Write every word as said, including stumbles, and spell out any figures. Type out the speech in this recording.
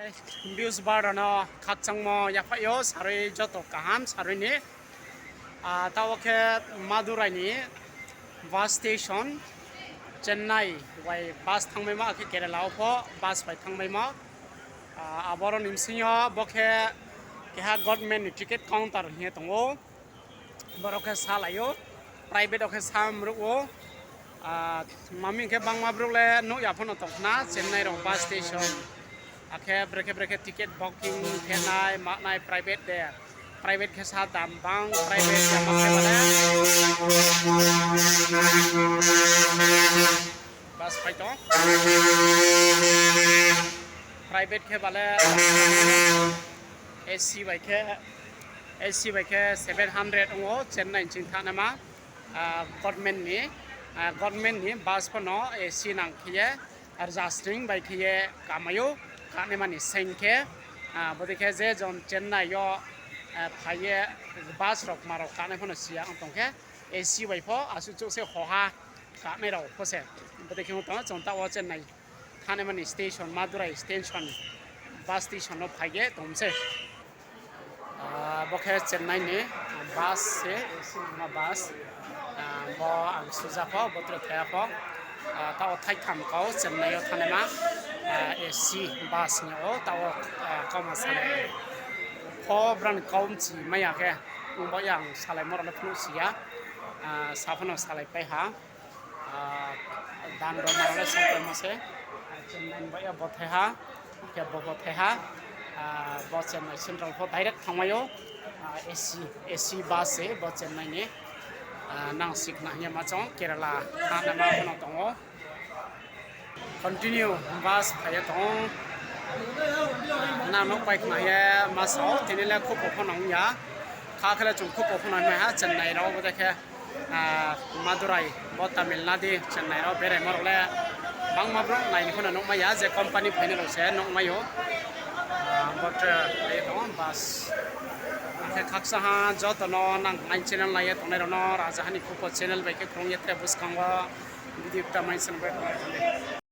Viewers rao no khakchangmo yaphaih yo, sarui joto kaham sarui ni. Taoh wo khe Madurai ni bus station, Chennai bai bus thanngmaimo, akhe Kerala wo pho bus bai thanngmaimo. Aboro ni bsing yo bo khe keha government ni ticket counter hing ye tong ou. Borok khe salai ou, private rao khe sa mruh ou. Mami hing khe bangma brouh le nuh ya pho no tong khna, Chennai rao bus station. Akhe brekhe brekhe ticket booking khe nai, ma nai private de. Private khe sa dam bang, private ya ma khe ba le bus phai tong. Private khe ba le AC bai khe, AC bai khe seven hundred ong ou Chennai ni ching thanngnaima, government ni bus pho no AC nang khe ye, rza sning bai khe ye kamai ou, kanaima ni seng khe, bodei khe je jon Chennai yo phai ye bus rao kma rao kanai pho no si ya ong tong khe, AC bai pho asuh chouh se hoha kanai rao pho se. Bodei khe ong tong, chung taoh wo Chennai thanngnaima ni station, Madurai station, bus station no phai ye tong se. Bo khe Chennai ni bus se, AC nangma bus. Bo ang suja pho, bo tre thaya pho. Taoh wo thaitham kau Chennai yo thanngnaima, AC bus hing ou, taoh wo kauma salai pho brang kau mchi mai ya khe, ong ba yang salaimo rao le phnuh si ya, sa pho no salaipai ha. Dan rao ma rao le songpaimo se. Chennai bai ya bo thai ha, khe bo bo thai ha. Bo Chennai Central pho direct thanngmai ou. AC, AC bus se bo Chennai ni. Nang sikna hing ye ma chong Kerala thanngnaima pho no tong ou. Continue bus phai ye tong ou. Nang nuhpai khna ye ma sa ou, tini le khupo pho no ong ya. Kha khe le chung khupo pho no mai ha, Chennai rao bo dei khe, Madurai, bo Tamil Nadu, Chennai rao beraimo rao le bangma brouh nai ni pho no nuhmai ya, je company phainai rao se nuhmai ou. Bo tre phai ye tong ou bus. Akhe khakchang ha joto no, nang aini channel nai ye tongnai rao no, Rajaha ni Khupo channel bai khe krung ye tre buskang wo video ta mai se nung bai tongnai rao le.